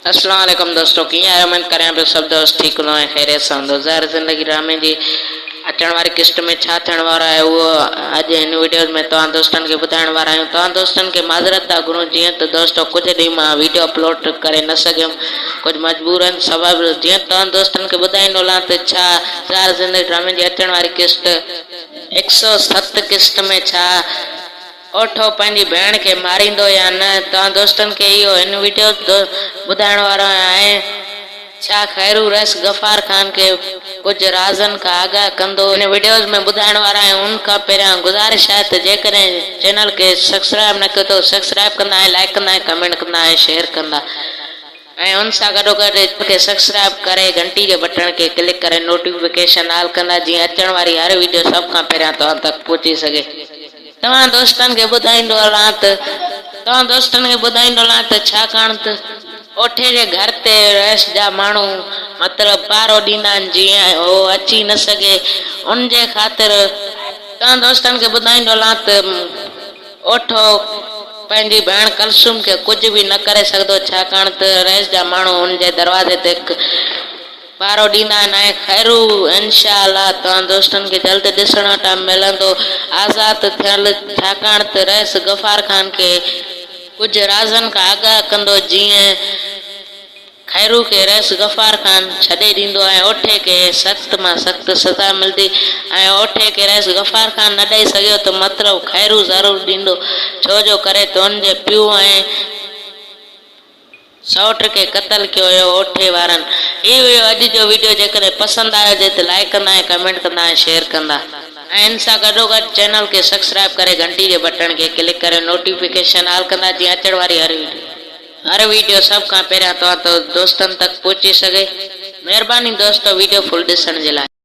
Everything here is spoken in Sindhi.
اسلام عليڪم دوستو ڪيئن آهيو اميد ڪريان پيو سڀ دوست ٺيڪ هوندو ۽ خيريت سان هوندو زهر زندگي ڊرامي جي اچڻ واري قسط ۾ ڇا ٿيڻ وارو آهي اهو اڄ هن وڊيو ۾ توهان دوستن کي ٻڌائڻ وارا آهيون توهان دوستن کي معذرت ٿا گهرون جيئن ته دوستو ڪجهه ڏينهن مان وڊيو اپلوڊ ڪري نه سگهيم ڪجهه مجبورن سبب جيئن توهان دوستن کي ٻڌائيندو هلان ته ڇا زهر زندگي ڊرامي جي اچڻ واري قسط 107 قسط ۾ ڇا اوٺو پنهنجي ڀيڻ کي ماريندو يا نه توهان دوستن کي اهو هن وڊيو ٻڌائڻ وارو آهيان ۽ ڇا خيرو رئيس غفار خان کي ڪجهه رازن کان آگاهه ڪندو هن وڊيوز ۾ ٻڌائڻ وارا آهيون ان کان پهريان گذارش آهي ته جيڪڏهن چينل کي سبسڪرائب نه ڪيو اٿو سبسڪرائب ڪندا ۽ لائيڪ ڪندا ۽ ڪمينٽ ڪندا ۽ شيئر ڪندا ۽ ان سان گڏوگڏ کي سبسڪرائب ڪري گهنٽي جي بٽڻ کي ڪلڪ ڪري نوٽيفڪيشن آل ڪندا جيئن اچڻ واري هر وڊيو سڀ کان پهريان توهان تڪ پهچي سگهي. توهان دوستن کي ٻڌائيندو هلان ته توهان دوستن کي ٻڌائيندو هلان ته ڇاڪاڻ ته اوٺي جي گهر تي رئيس جا ماڻهو مطلب پارو ڏيندا آهن جيئن هو اچي نه سگهي ان جي خاطر توهان دوستن کي ٻڌائيندو هلان ته اوٺو پنهنجي ڀيڻ ڪلثوم کي ڪجهه به نه ڪري سگهندو ڇاڪاڻ ته رئيس جا ماڻهو هن جي دروازي تي پارو ڏيندا آهن ۽ خيرو انشاء الله توهان دوستن کي جلد ڏسڻ وٽان ملندو آزاد ٿيل ڇاڪاڻ ته رئيس غفار خان کي ڪجهه رازن کان آگاهه ڪندو جيئن خيرو کي رئيس غفار خان ڇڏي ڏيندو ۽ اوٺي کي سخت مان سخت سزا ملندي ۽ اوٺي کي رئيس غفار خان نه ڏئي سگهيو ته مطلب خيرو ضرور ڏيندو ڇو جو ڪري ته ان جي پيء ۽ سئوٽ کي قتل ڪيو هيو اوٺي وارن. هي هيو اڄ جو وڊيو جيڪڏهن پسند آيو هجي ته لائيڪ ڪندا ۽ ڪمينٽ ڪندا ۽ شيئر ڪندا ۽ ان سان گڏوگڏ چينل کي سبسڪرائيب ڪري گهنٽي جي بٽڻ کي ڪلڪ ڪري نوٽيفڪيشن آل ڪندا جيئن اچڻ واري هر وڊيو هر وڊيو سڀ کان پهريان توهان دوستن تڪ پهچي سگهي مهرباني دوستو وڊيو فل ڏسڻ جي لاء.